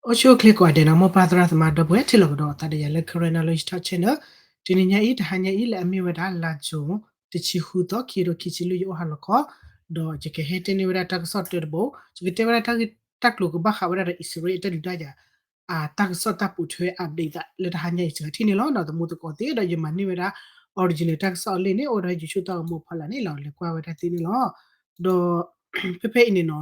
အိၣ်ဆူၣ်အိၣ်ချ့ကိးဂၤဒဲးနီၤ မိၢ်ပၢ်သရၣ်သမါဒီပုၢ်ဝဲၢ် ထံၣ်လိာ်ကဒီးသးဒီးယၤလၢ Karen Knowledge Talk Channel တနံၤညါအံၤ တဟါညါအံၤ လၢအမ့ၢ်ဝဲဒၣ် လါယူၤ တဆံဃုသီ ခံကထိခံဆံလွံၢ် ယအိၣ်ဟါလီၤခီ ဒီးယကဟဲတဲန့ၢ်ဝဲဒၣ်တၢ်ကစီၣ်တၢတဘိ ယကတဲဝဲဒၣ်တၢ်ဂ့ၢ်တၢ်ကျိၤကဘၣ်ဃးဝဲဒၣ်ဒီး အံၣ်စရ့လးအတၢ်ဒုးတၢ်ယၤ အတၢ်ကစီၣ်တၢ်ပိာ်ထွဲ update သးလၢတဟါညါအံၤ စှၤထံၣ်န့ၣ်လီၤ. ဒီးသမူသကိးသ့ၣ်ဒီးယမၤန့ၢ်ဝဲဒၣ် original တၢ်ကစီၣ်အလံာ်န့ၣ် အိၣ်ဒီး YouTube တၢ်ဂီၤမူအဖီလာ်န့ၣ်လီၤ လဲၤကွၢ်ဝဲဒၣ်သ့န့ၣ်လီၤ. ဒီး ဖဲဖဲအံၤန့ၣ်နီၤ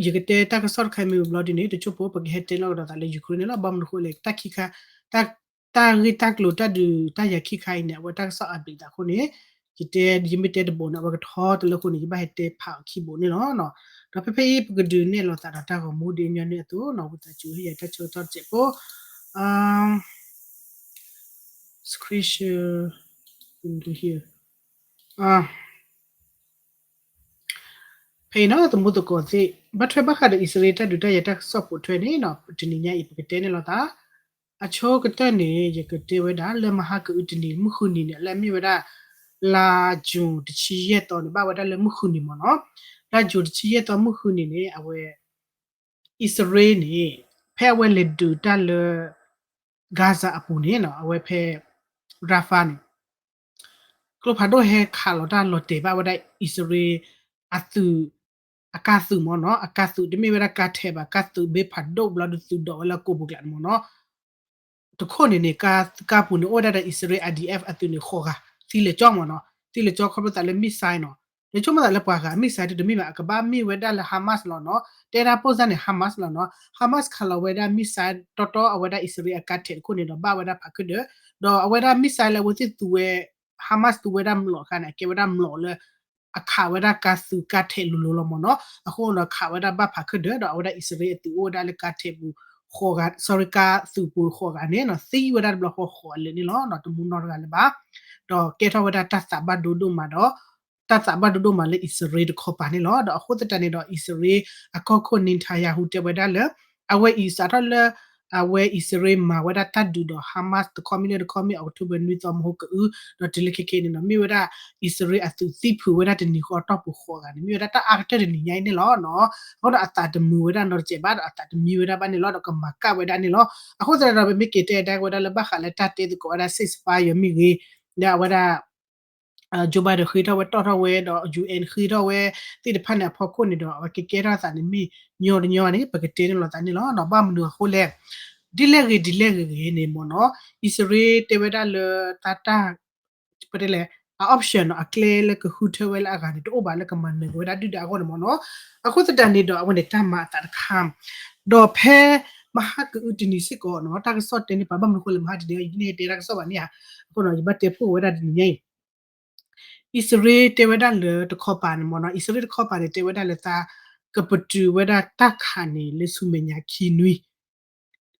ယကတဲတၢ်ကစီၣ်တခါမ့ၢ်ဘျီဒ်န့ၣ် တဆိကမိၣ် ပကဟဲတဲလီၤကဒီးသးလၢ Ukraine န့ၣ်လီၤ. ဘၣ်မနုၤအဃိလဲၣ် တၢ်ခံခါ တၢ်ဂ့ၢ်တၢ်ကျိၤတၢ်ဒုးတၢ်ယၤခံခါအံၤန့ၣ် အဝဲတၢ်ကစီၣ် update သးအဃိန့ၣ် ယတဲ ယမ့ၢ်တဲတဘိန့ၣ် အဝဲကထီတလၢအဃိန့ၣ် ယဘၣ်ဟဲတဲဖးအီၤခံဘိန့ၣ်လီၤ. ဒီးဖဲဖဲအံၤ ပကဒုးနဲၣ်လီၤသးဒီးတၢ်ဂီၤမူဒ်ညီနုၢ်အသိးနီၤ ဝံသးစူၤဟ့ၣ်ယၤတၢ်ဆၢကတီၢ်တစဲးဖိ screenshot ဖဲအံၤနီၤ သမူသကိးသ့ၣ် ဘၣ်ထွဲဘၣ်ဃးဒီး အံၣ်စရ့လးတၢ်ဒုးတၢ်ယၤတၢ်ကစီၣ်ပိာ်ထွဲန့ၣ်နီၤ တနံၤညါအံၤ ပကတဲန့ၣ်လီၤသး အဆိကတၢၢ်န့ၣ် ယကတဲဝဲဒၣ်လၢမဟါကအုတနံၤ မုၢ်ဃုနံၤန့ၣ် လၢအမ့ၢ်ဝဲဒၣ် လါယူၤတဆံယဲၢ်သီန့ၣ် ဘၣ်ဝဲဒၣ်လၢမုၢ်ဃုနံၤမ့ၢ်နီၤ လါယူၤတဆံယဲၢ်သီမုၢ်ဃုနံၤန့ၣ် အဝဲ အံၣ်စရ့လးန့ၣ် ဖဲအဝဲလဲၤဒုးတၢ်လၢ Gaza အပူၤန့ၣ်နီၤ အဝဲဖဲ Rafah န့ၣ် ကျိဖးဒိၣ်ဟဲခးလီၤတၢ်လီၤတဲာ်ဘၣ်ဝဲဒၣ်အံၣ်စရ့လးအသုး အကါသုးမ့ၢ်နီၤ အကါသုးတမ့ၢ်ဝဲဒၣ်ကါထဲးဘၣ် ကါသုးဘ့ဖးဒိၣ်ဘျီဒုးသုးဒိးဝဲလၢကိာ်ပူၤကျးန့ၣ်မ့ၢ်နီၤ တခိၣ်န့ၣ်န့ၣ် ကါပူၤန့ၣ်အိၣ်ဝဲဒၣ်ဒီးအံၣ်စရ့လး I D F အသုးန့ၣ်ဃိးဂၤ သံလၢာ်ကၠီမ့ၢ်နီၤ သံလၢာ်ကၠီခီဖျိသးလၢ missile နီၤ လၢဆိကမိၣ်သးလၢပှၤဂၤ missile တမ့ၢ်ဘၣ် အကဘၣ်မ့ၢ်ဝဲဒၣ်လၢ Hamas လီၤနီၤ တဲဒၣ်ပိၢ်စၢ်န့ၣ် Hamas လီၤနီၤ Hamas ခးလီၤဝဲဒၣ် missile တီတီအဝဲဒၣ်အံၣ်စရ့လးအကါထဲးတခိၣ်န့ၣ်ဒီး ဘၣ်ဝဲဒၣ်ဖးခုၣ်ဒၢး ဒီးအဝဲဒၣ် missile လၢအဝဲသ့ၣ်သူဝဲ Hamas သူဝဲဒၣ်မျိာ်အခါန့ၣ် အကဲဝဲဒၣ်မျိာ်လၢ အခးဝဲဒၣ်ကါသုးကါထဲးလိၤလိၤလီၤမ့ၢ်နီၤ အဃိဒီးခးဝဲဒၣ်ဘၣ်ဖးခုၣ်ဒၢး ဒီးအဝဲဒၣ်အံၣ်စရ့လးအသုးအိၣ်ဝဲဒၣ်လၢကါထဲးပူၤ ဃိးဂၤ sorry ကါသုးပူၤဃိးဂၤန့ၣ်နီၤ သံဝဲဒၣ်တဘျီဃီဃိးအလၢာ်န့ၣ်လီၤ တမူနီတဂၤလၢၤဘၣ် ဒီးကဲထီၣ်ဝဲဒၣ်တၢ်သးဘၣ်ဒိဒိၣ်မးဒီး တၢ်သးဘၣ်ဒိဒိၣ်မးလၢအံၣ်စရ့လးတခီပၤန့ၣ်လီၤ. ဒီးအဃိသတးန့ၣ်ဒီး အံၣ်စရ့လးအကီၢ်ခိၣ် Netanyahu တဲဝဲဒၣ်လၢ အဝဲအံၤစးထီၣ်လၢ အဝဲအံၣ်စရ့လးမၤဝဲဒၣ်တၢ်ဒုးဒီး Hamas တခီမ့ၢ်လၢတခီမ့ၢ် October နွံသီမဟိကအု ဒီးတုၤလၢခဲခဲအံၤန့ၣ်နီၤ မ့ၢ်ဝဲဒၣ်အံၣ်စရ့လးအသုးသံဖုးဝဲဒၣ်တနံၤဃီအတီၢ်ပူၤဃိးဂၤန့ၣ် မ့ၢ်ဝဲဒၣ်တၢ်အါကတၢၢ်တနံၤညါအံၤန့ၣ်လီၤနီၤ. အဃိဒီးအသးတမုာ်ဝဲဒၣ်နီတစဲးဘၣ် ဒီးအသးတမံဝဲဒၣ်ဘၣ်န့ၣ်လီၤ ဒီးကမၤကၣ်ဝဲဒၣ်န့ၣ်လီၤ. အဃိသတးဒီး ပမ့ၢ်က့ၤတဲဒၣ်ဝဲဒၣ်လၢဘၣ်ဃးလၢတၢ်တဲသကိးဝဲဒၣ် ceasefire မ့ၢ်ဂ့ၤ ဒီးအဝဲဒၣ် Joe Biden ဃ့ထီၣ်ဝဲတီၢ်ထီၣ်ဝဲဒီး UN ဃ့ထီၣ်ဝဲသ့ၣ်တဖၣ်န့ၣ်အဖီခိၣ်န့ၣ်ဒီး အဝဲကကဲထီၣ်သးန့ၣ်မ့ၢ်ညီတညီန့ၣ် ပကတဲန့ၣ်လီၤသးန့ၣ်လီၤ. ဘၣ်မနုၤအဃိလဲၣ် ဒ်လဲၣ်ဂ့ၤဒ်လဲၣ်ဂ့ၤဂ့ၤန့ၣ်မ့ၢ်နီၤ အံၣ်စရ့လးတဲဝဲဒၣ်လၢတၢ်တၢ် ပတဲလဲၣ် အ option နီၤ အကျဲလၢကဃုထၢဝဲလၢအဂၤန့ၣ် တအိၣ်ဘၣ်လၢကမၤနၢၤက့ၤဝဲဒၣ်ဒုၣ်ဒါအဂီၢ်န့ၣ်မ့ၢ်နီၤ. အဃိသတးန့ၣ်ဒီး အဝဲန့ၣ်တၢ်မၤအသးတခါ ဒီးဖဲမဟါကအုတနံၤစ့ၢ်ကီးနီၤ တၢ်ကစီၣ်တဲန့ၣ်ပာ်ဘၣ်မနုၤအဃိလဲၣ် မဟါတနံၤအံၤ ယန့ၢ်တဲတၢ်ကစီၣ်ဘၣ်န့ၣ်ဧါ အဃိနီၤ ယဘၣ်တဲဖှိၣ်ဝဲဒၣ်တနံၤညါအံၤ အံၣ်စရ့လးတဲဝဲဒၣ်လၢတခီပၤန့ၣ်မ့ၢ်နီၤ အံၣ်စရ့လးတခီပၤန့ၣ် တဲဝဲဒၣ်လၢသး ကပတုာ်ဝဲဒၣ်တၢ်ခးန့ၣ် လၢဆူမဲာ်ညါခံနွံ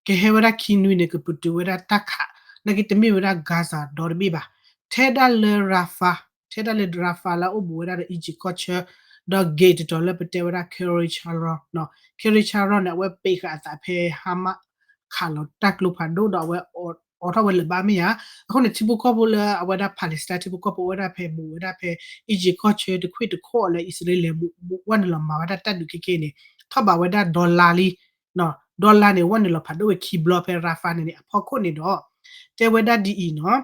ကဟဲဝဲဒၣ်ခံနွံန့ၣ် ကပတုာ်ဝဲဒၣ်တၢ်ခး နာ်က့တမ့ၢ်ဝဲဒၣ် Gaza ဒီတဘ့ၣ်ဘၣ် ထဲဒၣ်လၢ Rafah ထဲဒၣ်လၢ Rafah လၢအအိၣ်ဘူးဝဲဒၣ်ဒီး Egypt ကီၢ်ဆၢ ဒီး gate တတီၤလၢပတဲဝဲဒၣ် Kerem Shalom နီၤ Kerem Shalom န့ၣ် အဝဲပ့းဃာ်အသးဖဲ Hamas ခးလီၤတၢ်ကျိဖးဒိၣ်ဒီးအဝဲအိးထီၣ်ဝဲလၢၤဘၣ်မ့ၢ်ဧါ. အဃိန့ၣ် ထံဖိကီၢ်ဖိလၢအဝဲဒၣ် Palestine ထံဖိကီၢ်ဖိအိၣ်ဝဲဒၣ်ဖဲ ဘူးဝဲဒၣ်ဖဲ Egypt ကီၢ်ဆၢတခွ့ၣ်တခီၣ်လၢအံၣ်စရ့လးလဲၤဘူးဝဲနုာ်လီၤမၤဝဲဒၣ်တၢ်ဒုးခဲကဲန့ၣ် ထီၣ်ဘးဝဲဒၣ် dollar လံ dollar န့ၣ် ဝဲနုာ်လီၤဖးဒိၣ်ဝဲခံဘျီဖဲ Rafah န့ၣ်န့ၣ် အဖီခိၣ်န့ၣ်ဒီး တဲဝဲဒၣ်ဒ်အံၤနီၤ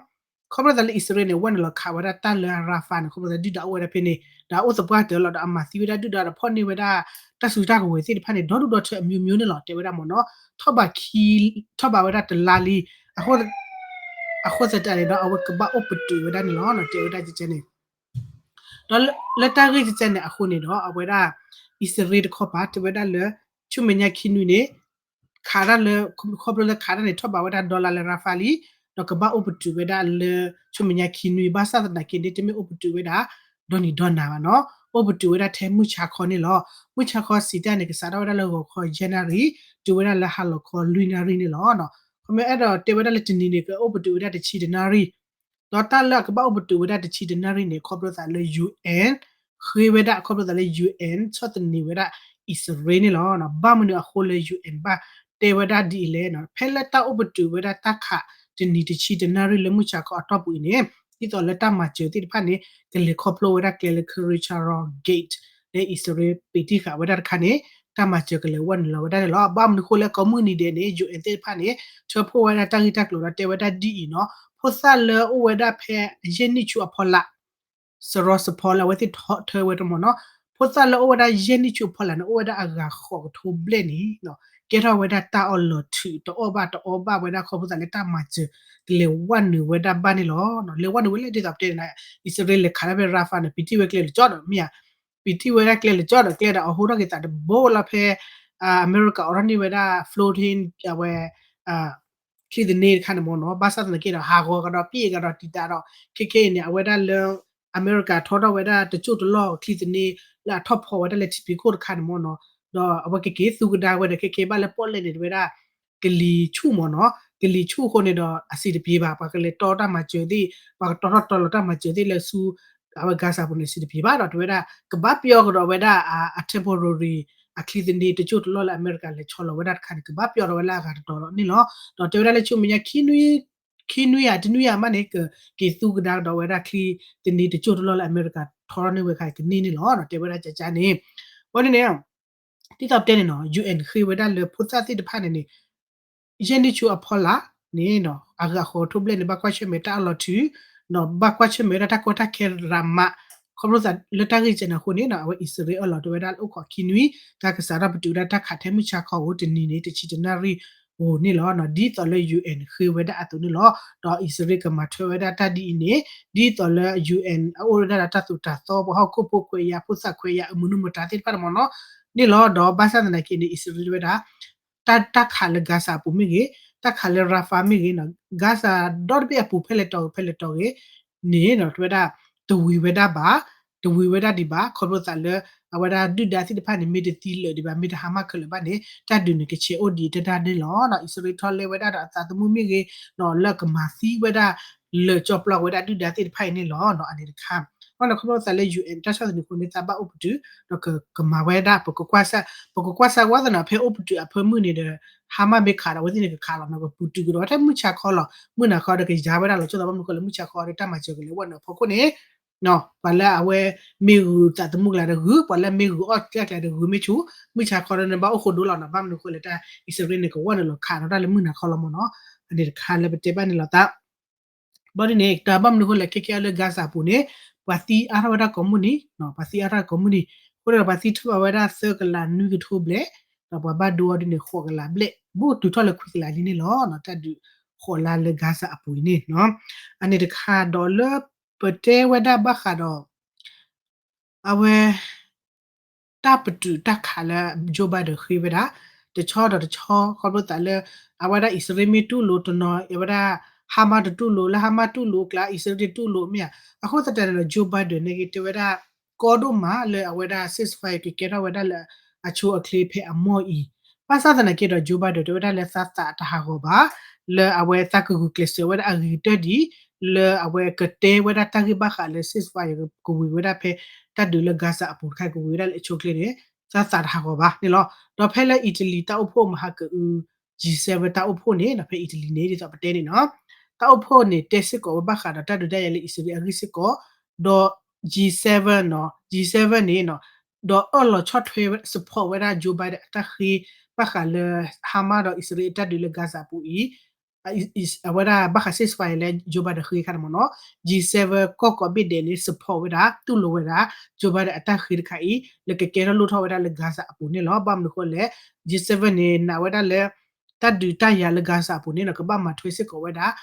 ခီဖျိသးလၢအံၣ်စရ့လးန့ၣ် ဝဲနုာ်လီၤခးဝဲဒၣ်တၢ်လၢ Rafah န့ၣ် ခီဖျိသးဒုၣ်ဒါအိၣ်ဝဲဒၣ်ဖဲန့ၣ် ဒီးအအိၣ်သပှၢ်တၢၢ်လီၤ ဒီးအမၤသံဝဲဒၣ်ဒုၣ်ဒါဒီးဖီၣ်န့ၢ်ဝဲဒၣ် တၢ်စုတၢ်ကဝဲၤသ့ၣ်တဖၣ်န့ၣ် ဒီဒူၣ်ဒီထၢအမျိုးမျိုးန့ၣ်လီၤ တဲဝဲဒၣ်မ့ၢ်နီၤ ထီၣ်ဘးခံ ထီၣ်ဘးဝဲဒၣ်တလါလံ အဃိသတးန့ၣ်ဒီး အဝဲကဘၣ်အိၣ်ပတုာ်ဝဲဒၣ်န့ၣ်လီၤ တဲဝဲဒၣ်ကဲန့ၣ် ဒီးလၢတၢ်ဂ့ၢ်ကဲန့ၣ်အဃိန့ၣ်ဒီး အဝဲဒၣ် အံၣ်စရ့လးတခီပၤ တဲဝဲဒၣ်လၢ ဆူမဲာ်ညါခံနွံန့ၣ် ခးတၢ်လၢ ခီဖျိလၢခးတၢ်န့ၣ် ထီၣ်ဘးဝဲဒၣ် dollar လၢ Rafah လံ ဒီးကဘၣ်အိၣ်ပတုာ်ဝဲဒၣ်လၢ ဆူမဲာ်ညါခံနွံ ဘၣ်ဆၣ်သနာ်က့န့ၣ် တမ့ၢ်အိၣ်ပတုာ်ဝဲဒၣ် ဒီနံၤဒီနၤဘၣ်နီၤ အိၣ်ပတုာ်ဝဲဒၣ်ထဲမုၢ်ဆါခီန့ၣ်လီၤ. မုၢ်ဆါခီစံးတၢ်န့ၣ် ကစးထီၣ်ဝဲဒၣ်လၢဂီၤခီယဲၢ်နၣ်ရံၣ် တုၤဝဲဒၣ်လၢဟါလီၤခီလွံၢ်နၣ်ရံၣ်န့ၣ်လီၤ. ခီမ့ၢ်အဲၣ်ဒိးတဲဝဲဒၣ်လၢတနံၤန့ၣ် ကအိၣ်ပတုာ်ဝဲဒၣ်တဆံတနၣ်ရံၣ် ဒီးတၢ်လၢအကဘၣ်အိၣ်ပတုာ်ဝဲဒၣ်တဆံတနၣ်ရံၣ်န့ၣ် ခီဖျိသးလၢ UN ဃ့ဝဲဒၣ် ခီဖျိသးလၢ UN ဆီၣ်သနံးဝဲဒၣ်အံၣ်စရ့လးန့ၣ်လီၤ. ဘၣ်မနုၤအဃိလၢ UN ဘၣ်တဲဝဲဒၣ်ဒ်အံၤလဲၣ် ဖဲလၢတၢ်အိၣ်ပတုာ်ဝဲဒၣ်တၢ်ခးတနံၤတဆံတနၣ်ရံၣ်လၢမုၢ်ဆါခီအတီၢ်ပူၤအံၤန့ၣ် ဒ်သိးလၢတၢ်မၤစၢၤသ့ၣ်တဖၣ်န့ၣ် ကလဲၤခီဖျိဝဲဒၣ်ကျဲလၢ Kerem Shalom gate လၢအံၣ်စရ့လးပ့းတံၢ်ဃာ်ဝဲဒၣ်တခါန့ၣ် တၢ်မၤစၢၤကလဲၤဝဲနုာ်လီၤဝဲဒၣ်န့ၣ်လီၤ. ဘၣ်မနုၤဃိလဲၣ် ကိးမုၢ်နံၤဒဲးန့ၣ် ယူၣ်အဲၣ် သ့ၣ်တဖၣ်န့ၣ် ထၢဖှိၣ်ဝဲဒၣ်တၢ်ဂ့ၢ်တၢ်ကျိၤဒီးတဲဝဲဒၣ်ဒ်အံၤနီၤ, ဖိသၣ်လၢအိၣ်ဝဲဒၣ်ဖဲယဲၢ်နံၣ်ဆူအဖီလာ် စရီစဖီလၢအဝဲသ့ၣ်ထၢဝဲတမ့ၢ်နီၤ, ဖိသၣ်လၢအိၣ်ဝဲဒၣ်ယဲၢ်နံၣ်ဆူအဖီလာ်န့ၣ် အိၣ်ဝဲဒၣ်အဂၤဃိးကထိဘျဲၣ်န့ၣ် ကဲထီၣ်ဝဲဒၣ်တၢ်အီၣ်လီၤထုး တအီၣ်ဘၣ်တအီဘၣ်ဝဲဒၣ်ခီဖျိသးလၢတၢ်မၤစၢၤ ကလဲၤဝဲနုာ်ဝဲဒၣ်ဘၣ်န့ၣ်လီၤ. လဲၤဝဲနုာ်ဝဲလၢဒ်သိးပတဲန့ၣ် အံၣ်စရ့လးလဲၤခးဒၣ်ဖဲ Rafah န့ၣ် ပံၤတံၢ်ဝဲကျဲလၢကၠီဒီးမ့ၢ်ဧါ, ပံၤတံၢ်ဝဲဒၣ်ကျဲလၢကၠီဒီးကျဲဒီးအဟိထီၣ်က့ၤသးတဘိလီၤဖဲ အမဲရကၤအိးထီၣ်န့ၢ်ဝဲဒၣ် floating အဝဲ ချံသနံတခါန့ၣ်မ့ၢ်နီၤ, ဘၣ်ဆၣ်သနာ်က့ဒီး ဟးဂီၤကဒီးပံၣ်ကဒီးတံာ်တာ်ဒီး ခဲခဲအံၤန့ၣ် အဝဲဒၣ်လၢ အမဲရကၤထီထီၣ်ဝဲဒၣ်တကၠိၢ်တလီၢ်ချံသနံ လၢအထီၣ်ဖီဝဲဒၣ်လၢထံဖံးခိၣ်တခါန့ၣ်မ့ၢ်နီၤ, ဒီးအဝဲကက့ၤသူကဒါဝဲဒီး ခဲခဲဘၣ်လၢပီၣ်လဲၣ်န့ၣ် တဝဲဒၣ် ကလံၤဆူၣ်မ့ၢ်နီၤ, ကလံၤဆူၣ်အဃိန့ၣ်ဒီး အဆင်တပြေဘၣ်, ပှၤကလဲၤတီတၢ်မၤစၢၤသ့ၣ် ပှၤကတီထီၣ်တီလီၤတၢ်မၤစၢၤသ့ၣ်လၢဆူ အဝဲ Gaza ပူၤန့ၣ် အဆင်တပြေဘၣ်ဒီး တဝဲဒၣ် ကဘၣ်ပျီကဒီးဝဲဒၣ် အ temporary အချံသနံတကၠိၢ်တလီၢ်လၢအမဲရကၤလဲၤဆီလီၤဝဲဒၣ်တခါန့ၣ် ကဘၣ်ပျီဒီးဝဲလၢအဂၤတတီၤဒီးန့ၣ်လီၤ. ဒီးတဲဝဲဒၣ်လၢဆူမဲာ်ညါ ခံနွံယၤတနွံယၤမးန့ၣ် ကက့ၤသူကဒါကဒီးဝဲဒၣ်ချံသနံတကၠိၢ်တလီၢ်လၢအမဲရကၤထီထီၣ်န့ၢ်ဝဲခါကန့ၢ်န့ၣ်လီၤ. တဲဝဲဒၣ်ကကန့ၣ် ဘၣ်န့ၣ်န့ၣ် ဒ်သိးပတဲန့ၣ်နီၤ ယူၣ်အဲၣ် ဃ့ဝဲဒၣ်လၢဖိသၣ်သ့ၣ်တဖၣ်န့ၣ်န့ၣ် ယဲၢ်နံၣ်ဆူအဖီလာ်န့ၣ် အဂၤဃိးကထိဘျဲၣ်န့ၣ် ဘၣ်ကွၢ်ဆၢၣ်မဲာ်တၢ်အီၣ်လီၤထုး ဘၣ်ကွၢ်ဆၢၣ်မဲာ်ဝဲဒၣ်တၢ်ကီတၢ်ခဲရးမး, ခီဖျိသးလၢတၢ်ဂ့ၢ်ကဲန့ၣ်အဃိန့ၣ် အဝဲအံၣ်စရ့လးအၢၣ်လီၤတဲဝဲဒၣ်လၢအိၣ်ခိးခံနွံ တၢ်ကစးထီၣ်ပတုာ်ဝဲဒၣ်တၢ်ခးထဲမုၢ်ဆါခီဧိၤတနံၤန့ၣ် တဆံတနၣ်ရံၣ်ဧိၤန့ၣ်လီၤ. ဒ်သိးလၢ ယူၣ်အဲၣ် ဃ့ဝဲဒၣ်အသိးန့ၣ်လီၤ. ဒီးအံၣ်စရ့လးကမၤထွဲဝဲဒၣ်တၢ်ဒ်အံၤန့ၣ် ဒ်သိးလၢ ယူၣ်အဲၣ် အအိၣ်ဝဲဒၣ်ဒီးတၢ်သိၣ်တၢ်သီ ပှၤဟီၣ်ခိၣ်ဖိခွဲးယာ် ဖိသၣ်ခွဲးယာ် အမုၢ်နုာ်မတၤသ့ၣ်တဖၣ်န့ၣ်မ့ၢ်နီၤ န့ၣ်လီၤ. ဒီးဘၣ်ဆၣ်သနာ်က့န့ၣ် အံၣ်စရ့လးတဲဝဲဒၣ် တၢ် တၢ်ခးလၢ Gaza အပူၤမ့ၢ်ဂ့ၤ, တၢ်ခးလၢ Rafah မ့ၢ်ဂ့ၤနီၤ, Gaza ဒီတဘ့ၣ်အပူၤဖဲလဲၣ်တီၤဂ့ၤ ဖဲလဲၣ်တီၤဂ့ၤန့ၣ် တဲဝဲဒၣ် တဝံၤဝဲဒၣ်ဘၣ်, တဝံၤဝဲဒၣ်ဒံးဘၣ် ခီဖျိသးလၢ အဝဲဒၣ်ဒုၣ်ဒါသ့ၣ်တဖၣ်န့ၣ် မ့ၢ်တသံလၢာ်ဒံးဘၣ် မ့ၢ်တဟါမၢ်ခဲလၢာ်ဘၣ်န့ၣ် တၢ်ဒုးန့ၣ်ကဆဲးအိၣ်ဒံးတဒၣ်န့ၣ်လီၤ. အံၣ်စရ့လးထီၣ်လဲဝဲဒၣ်ဒီးအသးသမူမ့ၢ်ဂ့ၤ လၢကမၤသံဝဲဒၣ် လၢာ်ကၠီပျီဝဲဒၣ်ဒုၣ်ဒါသ့ၣ်တဖၣ်အံၤန့ၣ်လီၤ. အန့ၣ်တခါ ဘၣ်န့ၣ်ခီဖျိသးလၢ ယူၣ်အဲၣ် တၢ်ဆီၣ်သနံးအဃိန့ၣ် သးဘၣ်အိၣ်ပတုာ် ဒီးကမၤဝဲဒၣ် ပကကွၢ်ဆၢ ပကကွၢ်ဆၢကွၢ်သနာ် ဖဲအိၣ်ပတုာ်အဖၢမုၢ်န့ၣ်ဒီး ဟါမၢ်မ့ၢ်ခးဒီး အဝဲသ့ၣ်န့ၣ်ကခးလီၤနီၤ ကပူၤတုာ်ကဒီးထဲမုၢ်ဆါခီလီၤ. မုၢ်နၤခီဒီးကယၤဝဲဒၣ်လီၤ ကၠိသးဘၣ်မနုၤဃိလၢမုၢ်ဆါခီဒီးတၢ်မၤစၢၤကလဲၤဝဲနုာ်အဖီခိၣ်န့ၣ် ပှၤလၢအဝဲမ့ၢ်ဂုာ်သးသမူကျါဒီးဂုာ်, ပှၤလၢမ့ၢ်ဂုာ်အီၣ်ကျါကျါဒီးဂုာ်မ့ၢ်ဆူၣ်, မုၢ်ဆါခီဒီးန့ၣ်ဘၣ်အိၣ်ဃိဒိလီၤနီၤ. ဘၣ်မနုၤဃိလဲၣ် တၢ်အံၣ်စရ့လးန့ၣ် ကဝဲနုာ်လီၤခးဒီးတၢ်လၢမုၢ်နၤခီလီၤမ့ၢ်နီၤ. အန့ၣ်တခါလၢပတဲဘၣ်န့ၣ်လီၤသး ဘၣ်ဒ်န့ၣ် တၢ်ဘၣ်မနုၤဃိလဲၣ် ခဲကဲအီၤလၢ Gaza အပူၤန့ၣ် ပှၤသံအါထီၣ်ဝဲဒၣ်ကိးမုၢ်နံၤ, ပှၤသံအါထီၣ်ကိးမုၢ်နံၤ, အဃိဒီးပှၤသံထီၣ်ဘၣ်ဝဲဒၣ်သၢကလးနွံကထိဘျဲၣ်, ဒီးပှၤဘၣ်ဒိအီၤဒ်န့ၣ် ဃိးကလးဘျဲၣ်, ဘူးတုၤထီၣ်လၢခွံကလးလံန့ၣ်လီၤ. တၢ်ဒုးဃိးလါလၢ Gaza အပူၤအံၤန့ၣ်, အန့ၣ်တခါဒီးလၢပတဲဝဲဒၣ်ဘၣ်ဃးဒီး အဝဲ တၢ်ပတုာ်တၢ်ခးလၢ Joe Biden ဃ့ဝဲဒၣ် တဆီဒီးတဆီ ခီဖျိသးလၢ အဝဲဒၣ်အံၣ်စရ့လးမ့ၢ်တူၢ်လိာ်တနီၤ အဝဲဒၣ် ဟါမၢ်တတူၢ်လိာ် လၢဟါမၢ်တူၢ်လိာ်အကျါ အံၣ်စရ့လးတတူၢ်လိာ်မ့ၢ်ဧါ. အဃိသတးန့ၣ်ဒီး Joe Biden န့ၣ်ဂ့ၤ တဲဝဲဒၣ် ကီဒိၣ်မးလၢအဝဲဒၣ် ceasefire ကကဲထီၣ်ဝဲဒၣ်လၢအဆိအချ့ဖဲအမိၢ်အံၤ, ဘၣ်ဆၣ်သနာ်က့ဒီး Joe Biden တဲဝဲဒၣ်လၢသးသးတဟးဂီၤဘၣ် လၢအဝဲသးကဂုာ်ကျဲးစၢးဝဲဒၣ်အဂ့ၤကတၢၢ်ဒံး လၢအဝဲကတဲဝဲဒၣ်တၢ်ဂ့ၢ်ဘၣ်ဃးလၢ ceasefire ကဝံၤဝဲဒၣ်ဖဲ တၢ်ဒုးလၢ Gaza အပူၤတခါ ကဝံၤဝဲဒၣ်လၢအဆိအချ့န့ၣ် သးသးတဟးဂီၤဘၣ်န့ၣ်လီၤ. ဒီးဖဲလၢ Italy တၢ်အိၣ်ဖှိၣ်မဟါကအု G seven တၢ်အိၣ်ဖှိၣ်န့ၣ် ဒီးဖဲ Italy န့ၣ် ဒ်သိးပတဲန့ၣ်နီၤ တၢ်အိၣ်ဖှိၣ်န့ၣ် တဲစ့ၢ်ကီးဝဲဘၣ်ဃးဒီးတၢ်ဒုးတၢ်ယၤလၢအံၣ်စရ့လးအဂ့ၢ်စ့ၢ်ကီး, ဒီး G seven နီၤ G seven န့ၣ်နီၤ ဒီးအၢၣ်လီၤဆီၣ်ထွဲ support ဝဲဒၣ် Joe Biden အတၢ်ဃ့ ဘၣ်ဃးလၢ ဟါမၢ်ဒီးအံၣ်စရ့လးအတၢ်ဒုးလၢ Gaza အပူၤအံၤ အဝဲဒၣ်ဘၣ်ဃး ceasefire လၢ Joe Biden ဃ့ခါန့ၣ်မ့ၢ်နီၤ G seven ကီၢ်ကိးဘ့ၣ်ဒဲးန့ၣ် support ဝဲဒၣ် တူၢ်လိာ်ဝဲဒၣ် Joe Biden အတၢ်ဃ့တခါအံၤ လၢကကဲထီၣ်လိၣ်ထီၣ်ဝဲဒၣ်လၢ Gaza အပူၤန့ၣ်လီၤ. ဘၣ်မနုၤဃိလဲၣ် G seven န့ၣ် နာ်ဝဲဒၣ်လၢ တၢ်ဒုးတၢ်ယၤလၢ Gaza အပူၤန့ၣ်နီၤ ကဘၣ်မၤထွဲစ့ၢ်ကီးဝဲဒၣ်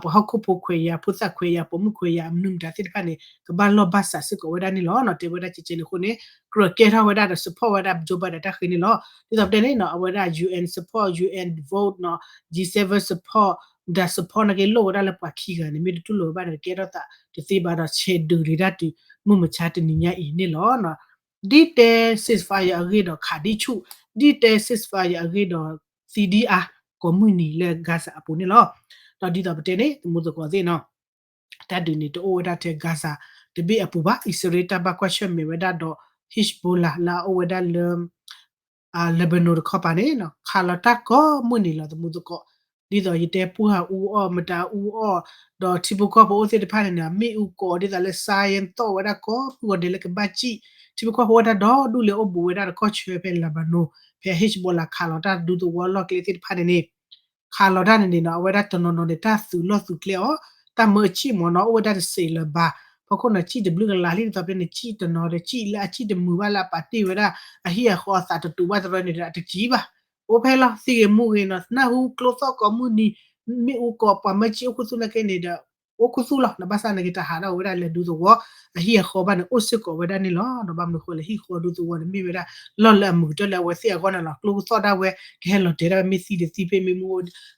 ပှၤဟီၣ်ခိၣ်ဖိခွဲးယာ် ဖိသၣ်ခွဲးယာ် ပိာ်မုၣ်ခွဲးယာ် အမနုၤမတၤသ့ၣ်တဖၣ်န့ၣ် ကဘၣ်လီၢ်ဘၣ်စးစ့ၢ်ကီးဝဲဒၣ်န့ၣ်လီၤ. တဲဝဲဒၣ်ကဲကဲန့ၣ်အဃိန့ၣ် ကြၢးကဲထီၣ်ဝဲဒၣ်ဒီး support ဝဲဒၣ် Joe Biden တၢ်ဃ့န့ၣ်လီၤ. ဒ်သိးပတဲန့ၣ်နီၤ အဝဲဒၣ် UN support UN vote နီၤ G seven support ဒီး support နာ်က့လိၣ်ဝဲဒၣ်လၢပှၤခံဂၤန့ၣ် မ့ၢ်တတူၢ်လိာ်ဝဲဘၣ်န့ၣ် ကဲထီၣ်သးတသ့ဘၣ်ဒီး ဆဲးဒုးလံတၢ်တုၤ မုၢ်မဆါတနံၤညါအံၤန့ၣ်လီၤ. ဒ်တဲ ceasefire အဂ့ၢ်ဒီးခးဒံးဆူၣ် ဒ်တဲ ceasefire အဂ့ၢ်ဒီးသံဒံးအါ ကိးမုၢ်နံၤလၢ Gaza အပူၤန့ၣ်လီၤ. ဒီးဒ်သိးပတဲန့ၣ် သမူသကိးသ့ၣ်နီၤ တၢ်ဒုးန့ၣ်တအိၣ်ဝဲဒၣ်ထဲ Gaza တဘ့ၣ်အပူၤဘၣ်. အံၣ်စရ့လးတၢ်ဘၣ်ကွၢ်ဆၢၣ်မဲာ်ဝဲဒၣ်ဒီး Hezbollah လၢအအိၣ်ဝဲဒၣ်လၢ Lebanon တခီပၤန့ၣ် ခးလီၤတၢ်ကိးမုၢ်နံၤလီၤ သမူသကိး, ဒ်သိးယတဲပှၢ်အူအီၣ် မတၤအူအီၣ်, ဒီးထံဖိကီၢ်ဖိအိၣ်သ့ၣ်တဖၣ်န့ၣ် မ့ၣ်အူကိးဒ်သိးလၢ စါယဲၢ်သီၣ်ဝဲဒၣ်ကိးမုၢ်ဂီၤဒဲးလၢကဘၣ်စံၣ် ထံဖိကီၢ်ဖိအိၣ်ဝဲဒၣ်ဒီဒူၣ်လၢအိၣ်ဘူးဝဲဒၣ်တကီၢ်ဆၢဖဲ Lebanon ဖဲ Hezbollah ခးလီၤတၢ်ဒူသဝီလီၢ်ကျဲသ့ၣ်တဖၣ်န့ၣ်န့ၣ် ခးလီၤတၢ်န့ၣ်န့ၣ်နီၤ အဝဲဒၣ်တနီၤနီၤန့ၣ် တၢ်သုးလီၢ်သုးကျဲအီၤ တၢ်မၢအစံၣ်မ့ၢ်နီၤ အိၣ်ဝဲဒၣ်တစဲးလၢၤဘၣ် ဖီခိၣ်နီၤ စံၣ်တဘျုးကလးလံ ဒ်သိးပတဲန့ၣ် စံၣ်တနီၤဒီး စံၣ်လၢအစံၣ်တမုာ်ဘၣ်လၢအပာ်တ့ၢ်ဝဲဒၣ် အဟံၣ်အဃီအသးတတူာ်ဘၣ်တရၢန့ၣ်ဒီး အတစံၣ်ဘၣ် အိၣ်ဖဲလီၤ သံဂ့ၤမူဂ့ၤနီၤ နၢ်ဟူကျိသီၣ်ကိးမုၢ်နံၤ မ့ၣ်အူကိးပှၤမၢစံၣ်အိၣ်ခူသူၣ်နာ်က့န့ၣ်ဒီး အိၣ်ခူသူၣ်လီၤ နဘၣ်ဆၣ်နာ်က့တဟးထီၣ်ဝဲဒၣ်လၢဒူသဝီ အဟံၣ်အဃီဘၣ်န့ၣ် အိၣ်စ့ၢ်ကီးဝဲဒၣ်န့ၣ်လီၤ. ဒီးဘၣ်မနုၤအဃိလဲၣ် ဟံၣ်ဃီဒူသဝီန့ၣ်မ့ၢ်ဝဲဒၣ် လီၢ်လၢအမုာ်ကတၢၢ်လၢအဝဲသ့ၣ်အဂီၢ်န့ၣ်လီၤ. ကျိကသီၣ်ဒၣ်ဝဲ ကဟဲလီၤတဲာ်ဒၣ်ဝဲမ့ၢ်သံဒီးသံဖဲမ့ၢ်မူ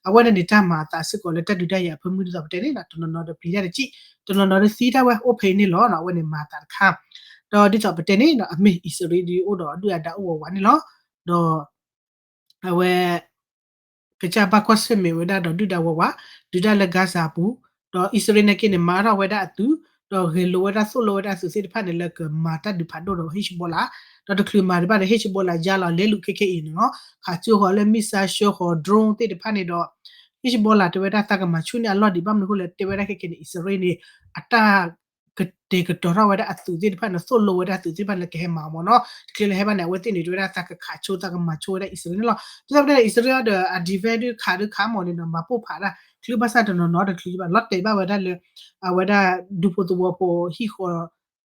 အဝဲန့ၣ်န့ၣ် တၢ်မၤအသးစ့ၢ်ကီးလၢတၢ်ဒုးတၢ်ယၤအဖၢမုၢ်ဒ်သိးပတဲန့ၣ် တနီၤနီၤဒီးပျံၤတၢ်တစံၣ် တနီၤနီၤဒီးသံတၢ်ဝဲအိၣ်ဖဲအံၤန့ၣ်လီၤ. အဝဲန့ၣ်မၤအသးတခါ ဒီးဒ်သိးပတဲန့ၣ် အမ့ၢ်အံၣ်စရ့လးဒ်အိၣ်ဒီးဒုၣ်အဒါအိၣ်ဝးဝးန့ၣ်လီၤ. ဒီး အဝဲ ကစၢ်ဘၣ်ကွၢ်ဆၢၣ်မဲာ်ဝဲဒၣ်ဒီးဒုၣ်ဒါဝးဝး ဒုးတၢ်လၢ Gaza အပူၤ ဒီးအံၣ်စရ့လးနာ်က့န့ၣ် မၤထီၣ်ဝဲဒၣ်အသုး ဒီးဂဲၤလိာ်ဝဲဒၣ်သိၣ်လိဝဲဒၣ်အသုးသ့ၣ်တဖၣ်န့ၣ် လၢကမၤတၢ်ဒုးဖးဒိၣ်ဒီး Hezbollah ဒီးတချုးမၤဒံးဘၣ်ဒီး Hezbollah ယါလီၤလဲၤလူၤခဲခဲအံၤန့ၣ်လီၤ. ခးကၠိဃီၤလၢ missile ဆှၢဃီၤ drone သ့ၣ်တဖၣ်န့ၣ်ဒီး Hezbollah တဲဝဲဒၣ်သးကမၤဆူၣ်န့ၢ်အလီၢ်ဒံး ဘၣ်မနုၤအဃိလဲၣ် တဲဝဲဒၣ်ခဲခဲန့ၣ် အံၣ်စရ့လးန့ၣ် အတၢ် ကတဲာ်ကတီၤထီၣ်ဝဲဒၣ်အသုးသ့ၣ်တဖၣ်န့ၣ် သိၣ်လိဝဲဒၣ်အသုးသ့ၣ်တဖၣ်န့ၣ် လၢကဟဲမၤအီၤမ့ၢ်နီၤ တချုးလၢဟဲဘၣ်န့ၣ် အဝဲသ့ၣ်န့ၣ် တဲဝဲဒၣ်သးကခးဆိ သးကမၤဆိဝဲဒၣ်အံၣ်စရ့လးန့ၣ်လီၤ. ဒ်သိးပတဲန့ၣ် အံၣ်စရ့လးဒီး အ defense ဒုးခးဒုးခးမ့ၢ်န့ၣ်ဒီး မၤပိၢ်ဖးဒၣ် ချုးဘၣ်ဆၣ်တနီၤနီၤတချုးဘၣ် လီၤတဲာ်ဘၣ်ဝဲဒၣ်လၢ အဝဲဒၣ်ဒူဖိသဝီဖိဟံၣ်ဃီ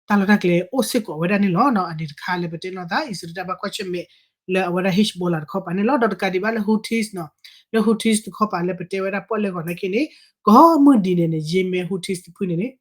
တၢ်လီၢ်တၢ်ကျဲအိၣ်စ့ၢ်ကီးဝဲဒၣ်န့ၣ်လီၤ. အန့ၣ်တခါလၢပတဲလိာ်သး အံၣ်စရ့လးတၢ်ဘၣ်ကွၢ်ဆၢၣ်မဲာ်လၢအဝဲဒၣ် Hezbollah တခီပၤန့ၣ်လီၤ. ဒီးတကးဒံးဘၣ်လၢ Houthis နီၤ လၢ Houthis တခီပၤလၢပတဲဝဲဒၣ်ပီၣ်လဲၣ်ဂီၤနာ်က့န့ၣ် ကိးမုၢ်နံၤန့ၣ်န့ၣ် Yemen Houthis တဖုန့ၣ်န့ၣ်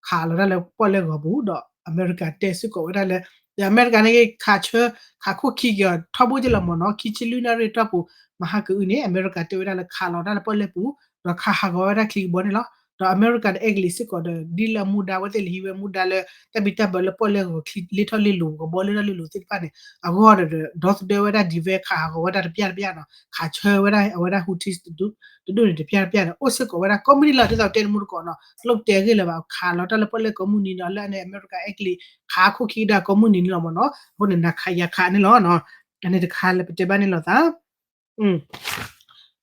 ခးလီၤတၢ်လၢပီၣ်လဲၣ်ဂီၤပူၤ ဒီးအမဲရကၤတဲစ့ၢ်ကီးဝဲဒၣ်လၢ အမဲရကၤနာ်က့ ခးဆၢ ခးခိၣ်ခံက့ၤအီၤထီဘိက့လီၤမ့ၢ်နီၤ ခံဆံလွံၢ်နၣ်ရံၣ်တီၢ်ပူၤ မဟါကအုန့ၣ် အမဲရကၤတဲဝဲဒၣ်လၢခးလီၤတၢ်လၢပီၣ်လဲၣ်ပူၤ ဒီးခးဟးဂီၤဝဲဒၣ်ချံကဘီန့ၣ်လီၤ. ဒီးအမဲရကၤဒီးအဲကလံးစ့ၢ်ကီးဒီး ဒ်လၢအမူဒါ အဝဲသ့ၣ်လဲၤဟံးဝဲမူဒါလၢ တၢ်ဘံၣ်တၢ်ဘၢလၢပီၣ်လဲၣ်ဂီၤချံ လ့ထီၣ်လ့လိၤ ကဘီလ့ထီၣ်လ့လိၤသ့ၣ်တဖၣ်န့ၣ် အဂီၢ်ဒီး ဒီသဒၢဝဲဒၣ်ဒံးဝဲ ခးဟးဂီၤဝဲဒၣ်တပျၢ်တပျၢ်နီၤ ခးဆၢဝဲဒၣ်အဝဲဒၣ် Houthis တဒူၣ်န့ၣ်တပျၢ်တပျၢ်န့ၣ် အိၣ်စ့ၢ်ကီးဝဲဒၣ်ကိးမုၢ်နံၤလီၤ. ဒ်သိးပတဲတမူတကိးနီၤ လိၣ်တဲဂ့ၢ်လၢၤဘၣ် ခးလီၤတၢ်လၢပီၣ်လဲၣ်ကိးမုၢ်နံၤဒီး လၢအန့ၣ် အမဲရကၤအဲကလံး ခးခိၣ်ခံကဒါကိးမုၢ်နံၤန့ၣ်လီၤမ့ၢ်နီၤ အဃိန့ၣ် နၤခးယၤခးန့ၣ်လီၤ. အန့ၣ်တခါလၢပတဲဘၣ်န့ၣ်လိာ်သး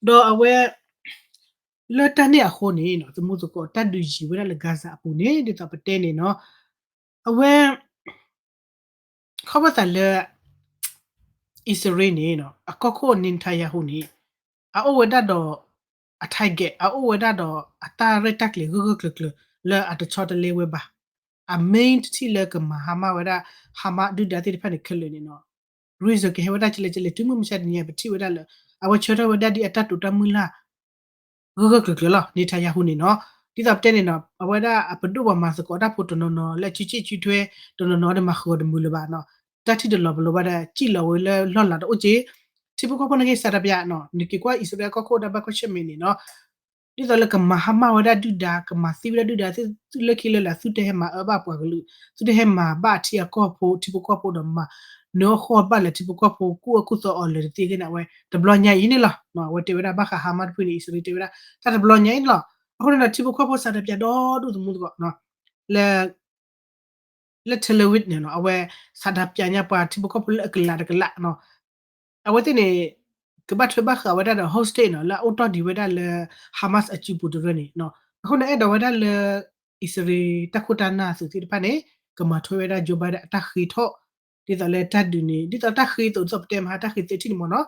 ဒီးအဝဲ လၢတၢ်န့ၣ်အဃိန့ၣ် သမူသကိးတၢ်ဒုးယံၤဝဲဒၣ်လၢ Gaza အပူၤန့ၣ် ဒ်သိးပတဲန့ၣ်နီၤ အဝဲ ခီဖျိသးလၢ အံၣ်စရ့လးန့ၣ် အကီၢ်ခိၣ် Netanyahu န့ၣ် အအိၣ်ဝဲဒၣ်ဒီး အ target အအိၣ်ဝဲဒၣ်ဒီးအတၢ်ရဲၣ်တၢ်ကျဲၤဂၢၢ်ဂၢၢ်ကျၢၤကျၢၤ လၢအတဆီတလဲဝဲဘၣ်. အ main တထံၣ်လၢကမၤဟါမၢ်ဝဲဒၣ် Hamas ဒုၣ်ဒါသ့ၣ်တဖၣ်န့ၣ်ခဲလၢာ်န့ၣ်နီၤ reason ကဟဲဝဲဒၣ်ကလဲၣ်ကလဲၣ် တုၤမုၢ်မဆါတနံၤအံၤ ပထံၣ်ဝဲဒၣ်လၢ အဝဲဆၢထၢၣ်ဝဲဒၣ်ဒ်အတၢ်တိာ်တၢ်မုၢ်လၢ် ဂၢၢ်ဂၢၢ်ကျၢၤကျၢၤလီၤ Netanyahu န့ၣ်နီၤ. ဒ်သိးပတဲန့ၣ်နီၤ အဝဲဒၣ်အပဒိၣ်ပှၤမၤသကိးတၢ်ဖိတနီၤနီၤ လၢအစုစ့ၣ်စုထွဲ တနီၤနီၤဒီးမၤဃုာ်အီၤတမုာ်လၢၤဘၣ်နီၤ. တၢ်ထံၣ်တလီၤပလိာ်ဘၣ်ဒီး စံၣ်လီၤဝဲလၢလီၢ်လၤတအိၣ်က့ ထံဖိကီၢ်ဖိနာ်က့ ဆန္ဒပြ နီၤ နက့ၤကွၢ်အံၣ်စရ့လးကီၢ်ခိၣ်တၢ်ဘၣ်ကွၢ်ဆၢၣ်မဲာ်န့ၣ်နီၤ ဒ်သိးလၢကမၤဟါမၢ်ဝဲဒၣ်ဒုၣ်ဒါ ကမၤသံဝဲဒၣ်ဒုၣ်ဒါ သုလၢခံလၢလာ် သုတဟဲမၤအၢဘၣ်ပှၤကလုာ် သုတဟဲမၤဘၣ်ထံအကီၢ်ဖိ ထံဖိကီၢ်ဖိဒီးမၤ နၢၤအီၣ်ဃီၣ်ဘၣ်လၢထံဖိကီၢ်ဖိ ကူၣ်အၢကူၣ်သီအီၤလၢာ်တသ့ဂ့ၤန့ၣ် အဝဲတဘျီညါအံၤန့ၣ်လီၤ. အဝဲတဲဝဲဒၣ်ဘၣ်ဃး Hamas တဖုန့ၣ် အံၣ်စရ့လးတဲဝဲဒၣ် တၢ်တဘျီညါအံၤန့ၣ်လီၤ. အဃိန့ၣ်ဒီး ထံဖိကီၢ်ဖိ ဆန္ဒပြ ဒီဒူၣ်သမူသကိး လၢ လၢ Tel Aviv န့ၣ်နီၤ အဝဲ ဆန္ဒပြ ညါပှၤထံဖိကီၢ်ဖိလၢအကလးတကလးနီၤ အဝဲသ့ၣ်န့ၣ် ကဘၣ်ထွဲဘၣ်ဃးဝဲဒၣ်ဒီး hostage နီၤ လၢအအိၣ်တီၢ်ဒံးဝဲဒၣ်လၢ Hamas အစုပူၤတရၢန့ၣ်နီၤ အဃိန့ၣ် အဲၣ်ဒိးဝဲဒၣ်လၢ အံၣ်စရ့လးတၢ်ခိၣ်တၢ်နၢ်အသုးသ့ၣ်တဖၣ်န့ၣ် ကမၤထွဲဝဲဒၣ် Joe Biden အတၢ်ဃ့ထီၣ် ဒ်သိးလၢတၢ်ဒုးန့ၣ် ဒ်သိးတၢ်ဃ့သိး ဒ်သိးပတဲမဟါတၢ်ဃ့သ့ၣ်ထံၣ်န့ၣ်မ့ၢ်နီၤ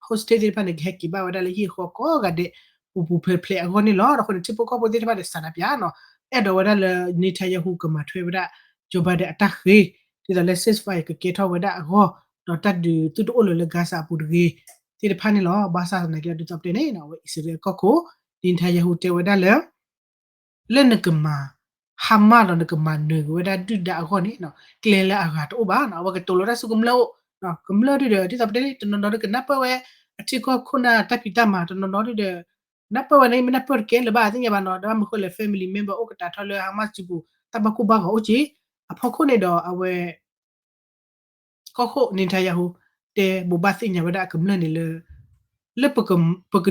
hostage သ့ၣ်တဖၣ်န့ၣ် ကဟဲက့ၤဘၣ်ဝဲဒၣ်လၢဟံၣ်ဃီကိးဂၤဒဲး ပူၤပူၤဖျဲးဖျဲးအဂီၢ်န့ၣ်လီၤ. ဒီးအဃိန့ၣ် ထံဖိကီၢ်ဖိသ့ၣ်တဖၣ်န့ၣ် ဆန္ဒပြ နီၤ အဲၣ်ဒိးဝဲဒၣ်လၢ Netanyahu ကမၤထွဲဝဲဒၣ် Joe Biden အတၢ်ဃ့ ဒ်သိးလၢ ceasefire ကကဲထီၣ်ဝဲဒၣ်အဂီၢ် ဒီးတၢ်ဒုးသုတအိၣ်လၢၤလၢ Gaza အပူၤတဂ့ၤ သ့ၣ်တဖၣ်န့ၣ်လီၤ. ဘၣ်ဆၣ်သနာ်က့ဒီး ဒ်သိးပတဲန့ၣ်နီၤ အဝဲအံၣ်စရ့လးကီၢ်ခိၣ် Netanyahu တဲဝဲဒၣ်လၢ လၢနကမၤ ဟါမၢ်ဒီးနကမၤနၢၤက့ၤဝဲဒၣ်ဒုၣ်ဒါအဂီၢ်န့ၣ်နီၤ ကျဲလၢအဂၤတအိၣ်ဘၣ်နီၤ အဝဲကတိၤလီၤတၢ်ဆူကမျၢၢ်အိၣ် ကမျၢၢ်ဒုၣ်ဒီး ဒ်သိးပတဲန့ၣ် တနီၤနီၤဒီးကနၢ်ပၢၢ်ဝဲ အထံကီၢ်ခိၣ်နၢ်တၢ်ဖံးတၢ်မၤ တနီၤနီၤဒုၣ်ဒီး နၢ်ပၢၢ်ဝဲန့ၣ် မ့ၢ်နၢ်ပၢၢ်တကဲလၢၤဘၣ်သ့ၣ်ညါဘၣ်နီၤ ဒီးဘၣ်မနုၤဃိလဲၣ် family member အိၣ်ကတာ်ထီၣ်လၢ Hamas စုပူၤ တၢ်ဘၣ်ကိၢ်ဘၣ်ဂီၤအိၣ်က့ အဖီခိၣ်န့ၣ်ဒီးအဝဲ ကီၢ်ခိၣ် Netanyahu တဲဘိးဘၣ်သ့ၣ်ညါဝဲဒၣ်အကမျၢၢ်န့ၣ်လၢ လၢပက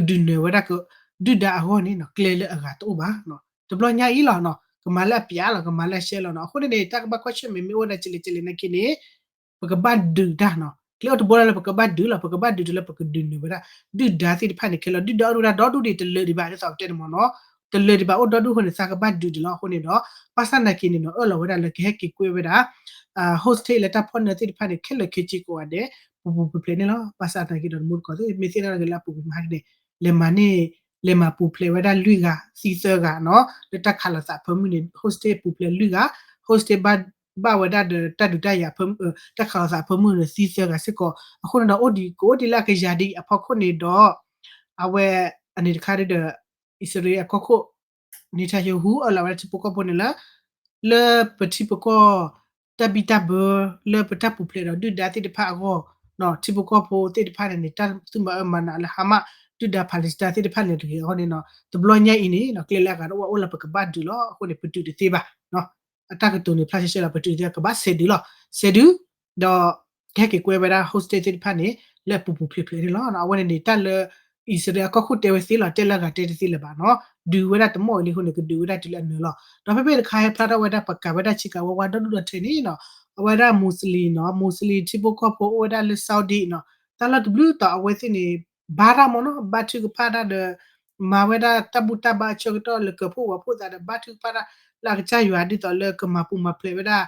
ဒုးနၢၤဝဲဒၣ် ဒုၣ်ဒါအဂီၢ်န့ၣ်နီၤ ကျဲလၢအဂၤတအိၣ်ဘၣ် တဘျီညါအံၤလီၤနီၤ ကမၤလၢအပျးလီၤ ကမၤလၢအရှဲလီၤနီၤ အဃိန့ၣ်န့ၣ် တၢ်ကဘၣ်ကွၢ်ဆၢၣ်မဲာ်မ့ၢ်အိၣ်ဝဲဒၣ်ကလဲၣ်ကလဲၣ်နာ်က့န့ၣ် ပကဘၣ်ဒုးတၢ်နီၤ ကျဲအိၣ်တဘိလၢပကဘၣ်ဒုးလီၤ ပကဘၣ်ဒုးတုၤလၢပကဒုးနၢၤဝဲဒၣ် ဒုၣ်ဒါသ့ၣ်တဖၣ်န့ၣ်ခဲလၢာ် ဒုၣ်ဒါအိၣ်ဒၣ်ဒီဒူၣ်ဒံးတလၢာ်ဒံးဘၣ် ဒ်သိးပတဲန့ၣ်မ့ၢ်နီၤ တလၢာ်ဒံးဘၣ်အိၣ်ဒီဒူၣ်အဃိန့ၣ် သးကဘၣ်ဒုးဒံးလီၤ. အဃိန့ၣ်ဒီး ဘၣ်ဆၣ်နာ်က့န့ၣ်နီၤ အၢၣ်လီၤဝဲဒၣ်လၢကဟဲက့ၤကွဲဝဲဒၣ် hostage လၢတၢ်ဖီၣ်နၢၤသ့ၣ်တဖၣ်န့ၣ် ခဲလၢာ်ခဲဆ့ကိးဂၤဒဲး ပူၤပူၤဖျဲးဖျဲးန့ၣ်လီၤ. ဘၣ်ဆၣ်နာ်က့ဒီး တမူတကိးသ့ၣ် မ့ၢ်သ့ၣ်နီၣ်က့ၤလၢအပူၤကွံာ်မးဟဲက့ၤန့ၣ် လဲၤမၤန့ၢ် လဲၤမၤပူၤဖျဲးဝဲဒၣ်လွံၢ်ဂၤ သံသၢဂၤနီၤ လၢတၢ်ခးလိာ်သးဖၢမုၢ်န့ၣ် hostage ပူၤဖျဲးလွံၢ်ဂၤ hostage ဘၣ် ဘၣ်ဝဲဒၣ်ဒီးတၢ်ဒုးတၢ်ယၤ တၢ်ခးလိာ်သးဖၢမုၢ်န့ၣ် သံသၢဂၤစ့ၢ်ကီး အဃိန့ၣ်ဒီး အိၣ်ဒံး ကအိၣ်ဒံးလၢအကယၤဒ်အံၤအဖီခိၣ်န့ၣ်ဒီး အဝဲအန့ၣ်တခါဒီး အံၣ်စရ့လးအကီၢ်ခိၣ် Netanyahu အၢၣ်လီၤဝဲဒၣ်ထံဖိကီၢ်ဖိန့ၣ်လၢ လၢပထံပကီၢ် တၢ်ဘံၣ်တၢ်ဘၢ လၢပတၢ်ပူၤဖျဲးဒီးဒုၣ်ဒါသ့ၣ်တဖၣ်အဂီၢ် ထံဖိကီၢ်ဖိသ့ၣ်တဖၣ်န့ၣ်န့ၣ် တၢ်သူၣ်မၤအၢမၤနးလၢ Hamas ဒုၣ်ဒါ Palestine သ့ၣ်တဖၣ်န့ၣ်တဂ့ၤအဂီၢ်န့ၣ်နီၤ တဘျီညါအံၤန့ၣ်နီၤ ကျဲလၢအဂၤတအိၣ် အိၣ်လၢပကဘၣ်ဒုးလီၤ. အဃိန့ၣ် ပဒုးတသ့ဘၣ် အတၢ်ကတိၤန့ၣ် ဖျါဆှဲဆှဲလီၤ ပဒုးတသ့ ကဘၣ်ဆဲးဒုးလီၤ ဆဲးဒုး ဒီး ကဟဲက့ၤကွဲဝဲဒၣ် hostage သ့ၣ်တဖၣ်န့ၣ် လၢအပူၤပူၤဖျဲးဖျဲးန့ၣ်လီၤ. အဝဲန့ၣ်န့ၣ် တၢ်လၢ အံၣ်စရ့လးအကီၢ်ခိၣ်တဲဝဲသ့လီၤ တဲလၢအဂၤတဲတသ့လၢၤဘၣ်နီၤ ဒုးဝဲဒၣ်တမီၢ်အံၤလံအဃိန့ၣ် ကဒုးဝဲဒၣ်တုၤလၢအနၢၤလီၤ. ဒီးဖဲဖဲတခါဟဲဖျါထီၣ်ဝဲဒၣ်ပှၤကၤဝဲဒၣ်ဆ့ကၤဝါဝါဒီဒူၣ်ဒီထၢန့ၣ်နီၤ အဝဲဒၣ် Muslim နီၤ Muslim ထံဖိကီၢ်ဖိအိၣ်ဝဲဒၣ်လၢ Saudi နီၤ တၢ်လီၢ်တဘျုးတီၤအဝဲသ့ၣ်န့ၣ် ဘါတၢ်မ့ၢ်နီၤ ဘါထုကဖၣ်တၢ်ဒီး မၤဝဲဒၣ်တၢ်ဘူၣ်တၢ်ဘါအဆၢကတီၢ်လၢကၢၤဖှိၣ်ဝးဖှိၣ်သးဒီး ဘါထုကဖၣ်တၢ်လၢအကစၢ်ယွၤဒ်သိးလၢကမၤပူၤမၤဖျဲးဝဲဒၣ်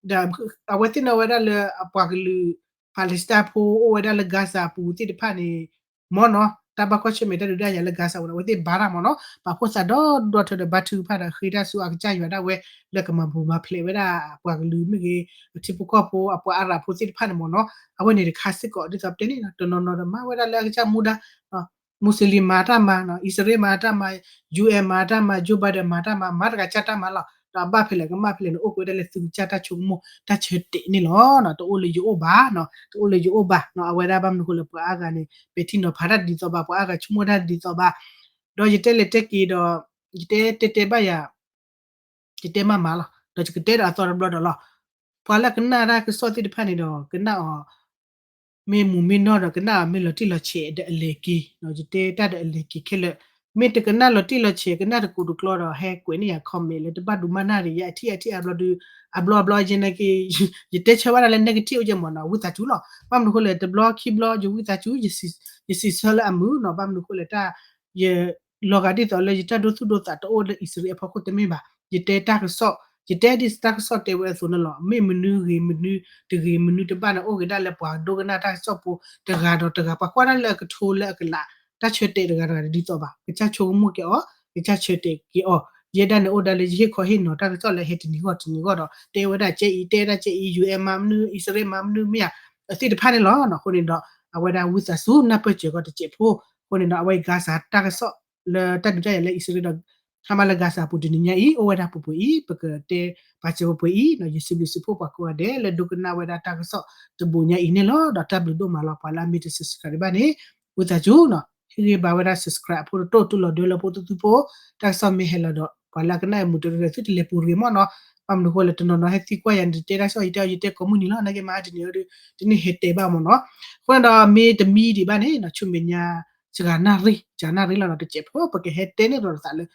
ဒီးအဝဲသ့ၣ်န့ၣ်ဝဲဒၣ်လၢအပှၤကလုာ် Palestine ဖိအိၣ်ဝဲဒၣ်လၢ Gaza အပူၤသ့ၣ်တဖၣ်န့ၣ် မ့ၢ်နီၤ တၢ်ဘၣ်ကွၢ်ဆၢၣ်မဲာ်တၢ်ဒုးတၢ်ယၤလၢ Gaza ဝဲန့ၣ် အဝဲသ့ၣ်ဘါတၢ်မ့ၢ်နီၤ ပာ်ဖှိၣ်သးဒီဒီထၢဒီးဘါထုကဖၣ်ဒီးဃ့တၢ်ဆူအကစၢ်ယွၤဒၣ်ဝဲ လၢကမၤပူၤမၤဖျဲးဝဲဒၣ် ပှၤကလုာ်မ့ၢ်ဂ့ၤ အထံဖိကီၢ်ဖိ အပှၤအၤရးဖိသ့ၣ်တဖၣ်န့ၣ်မ့ၢ်နီၤ အဝဲန့ၣ်တခါစ့ၢ်ကီး ဒ်သိးပတဲန့ၣ် တနီၤနီၤဒီးမၤဝဲဒၣ်လၢအကစၢ်မူဒါ Muslim မၤတၢ်မၤ အံၣ်စရ့လးမၤတၢ်မၤ UN မၤတၢ်မၤ Joe Biden မၤတၢ်မၤ မၤတဂၤကၢ်တၢ်မၤလီၤ ဒီးအဘၣ်ဖဲလဲၣ်ကမၣ်ဖဲလဲၣ်န့ၣ် အိၣ်က့ၤဝဲဒၣ်လၢသုကစၢ်တၢ်ဆိကမိၣ်တၢ်ဆၢတဲာ်န့ၣ်လီၤ. တအိၣ်လၢယအိၣ်ဘၣ် တအိၣ်လၢယအိၣ်ဘၣ် အဝဲဒၣ်ဘၣ်မနုၤဃိလၢပှၤအါဂၤန့ၣ် ပဲာ်ထံနီၤဖးတၢ်ဒ်သိးဘၣ် ပှၤအါဂၤဆိကမိၣ်တၢ်ဒ်သိးဘၣ် ဒီးယတဲလဲၤတဲက့ၤဒီး ယတဲတဲတဲဘၣ်ယၤ ယတဲမၤမၤလီၤ ဒီးယကတဲဒီးအသီတဘျီဒီးလီၤ ပှၤလၢကနၣ်တၢ်ကစီၣ်သ့ၣ်တဖၣ်န့ၣ်ဒီး ကနၣ်အီၤ မ့ၢ်မူးမ့ၢ်နီၢ်ဒီး ကနၣ်အီၤမ့ၢ်လီၤတံၢ်လီၤဆဲးဒီးအလဲၤက့ၤ ယတဲတၢ်ဒီးအလဲၤက့ၤခဲလၢာ် မ့ၢ်တကနၣ်လီၤတံၢ်လီၤဆဲး ကနၣ်တကိးတကျီဒီး ဟဲကွဲးန့ၢ်ယၤ comment လၢတဘၣ်ဒိဘၣ်နၢ်ဒီး ယအထံၣ်အထံၣ်အါဘျီဒီး အါဘျီအါဘျီယဲနာ်က့ ယတဲဆၢဘၣ်ဒၣ်လၢ negative အိၣ်ကဲမ့ၢ်နီၤ ဝံသးစူၤလီၤ ဘၣ်မနုၤဃိလဲၣ် တဘျီခံဘျီ ယဝံသးစူၤ ယစံးဆၢလၢအမုာ်နီၤ ဘၣ်မနုၤဃိလဲၣ်တၢ် ယ လီၤဂာ်ဒ်သိးလၢ ယတၢ်ဒိသူၣ်ဒိသးတအိၣ်လၢအံၣ်စရ့လးအဖီခိၣ်တမ့ၢ်ဘၣ် ယတဲတၢ်ကစီၣ် ယတဲဒ်တၢ်ကစီၣ်တဲဝဲအသိးန့ၣ်လီၤ မ့ၢ်မနုၤဂ့ၤမနုၤ တဂ့ၤမနုၤတဘၣ်န့ၣ် အိၣ်က့ၤဒၣ်လၢပှၤဒိကနၣ်တၢ်ကစီၣ်ဖိတဂၤဒီးတဂၤ ပှၤကွၢ်ဒၣ်လၢအကထိလၢအကလး တၢ်ဆၢတဲာ်တဂၤတဂၤဒ်သိးဘၣ် ကစၢ်ဆိကမိၣ်က့ၤအီၤ ကစၢ်ဆၢတဲာ်က့ၤအီၤ ယဲဒၣ်န့ၣ်အိၣ်ဒၣ်လၢယဟ့ၣ်ခီဟ့ၣ်နီၤတၢ်ကစီၣ်လၢဟဲတနံၤဂီၢ်တနံၤဂီၢ်ဒီး တဲဝဲဒၣ်ကဲအံၤ တဲဒၣ်ကဲအံၤ UN မၤမနုၤ အံၣ်စရ့လးမၤမနုၤမ့ၢ်ဧါ အသ့ၣ်တဖၣ်န့ၣ်လီၤ အဃိန့ၣ်ဒီး အဝဲဒၣ်ဝံသးစူၤနၢ်ပၢၢ်စၢၤကီးတစဲးဖိ အဃိန့ၣ်ဒီး အဝဲ Gaza တၢ်ကစီၣ် လၢတၢ်ဒုးတၢ်ယၤလၢအံၣ်စရ့လးဒီး Hamas လၢ Gaza အပူၤတနံၤညါအံၤ အိၣ်ဝဲဒၣ်ပှဲၤပှဲၤအံၤ ပကတဲပာ်စၢၤပှဲၤပှဲၤအံၤ ယစံးဘျုးစံးဖှိၣ်ပှၤကိးဂၤဒဲးလၢဒိကနၣ်ဝဲဒၣ်တၢ်ကစီၣ်တဘိးညါအံၤန့ၣ်လီၤ ဒီးတၢ်ဘျုးဒိၣ်မးလီၤ ပှၤလၢအမ့ၢ်တ subscribe ဘၣ်န့ၣ် ဝံသးစူၤနီၤ ဟ့ၣ်ဂံၢ်ဘါဝဲဒၣ် subscribe အဖိတတိၢ် တူၢ်လိာ်ဒၢလၢဖိသူၣ်သူဖိ တၢ်ကစီၣ်မ့ၢ်ဟဲလီၤဒီး ပှၤလၢအကနၣ်အမုာ်တရံးဒီး သုတလဲၤပူၤရ့ၤမ့ၢ်နီၤ ဘၣ်မနုၤဃိလဲၣ် တနီၤနီၤဟဲသံကွၢ်ယၤန့ၣ် တတဲတၢ်ကစီၣ် ယတဲအီၤ ယတဲကိးမုၢ်နံၤလီၤ နာ်က့မဟါတနံၤအံၤ တန့ၢ်ဟဲတဲဘၣ်မ့ၢ်နီၤ အဃိန့ၣ်ဒီး မ့ၢ်တမံဒံးဘၣ်န့ၣ် ဆူမဲာ်ညါ စှၤနၣ်ရံၣ် စှၤနၣ်ရံၣ်လီၤနီၤ တစဲးဖိ ပကဟဲတဲန့ၢ်ဒီးသးလၢ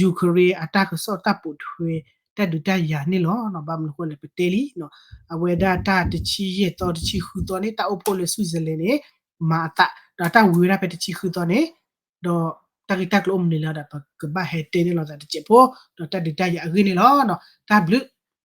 Ukraine အတၢ်ကစီၣ်တၢ်ပိာ်ထွဲ တၢ်ဒုးတၢ်ယၤန့ၣ်လီၤ ဘၣ်မနုၤဃိလဲၣ် ပတဲလံ အဝဲဒၣ်တၢ်တဆံယဲၢ်သီ တဆံဃုသီန့ၣ် တၢ်အိၣ်ဖှိၣ်လၢ Switzerland န့ၣ် မၤအသး ဒီးတၢ်ဝံၤဝဲဒၣ်ဖဲတဆံဃုသီန့ၣ် ဒီးတၢ်ဂ့ၢ်တၢ်ကျိၤအိၣ်မနုၤလဲၣ်ဒီး ပကဘၣ်ဟဲတဲန့ၢ်လိာ်သးတစဲးဖိ ဒီးတၢ်ဒုးတၢ်ယၤအဂ့ၢ်န့ၣ်လီၤ တၢ်ဘျုး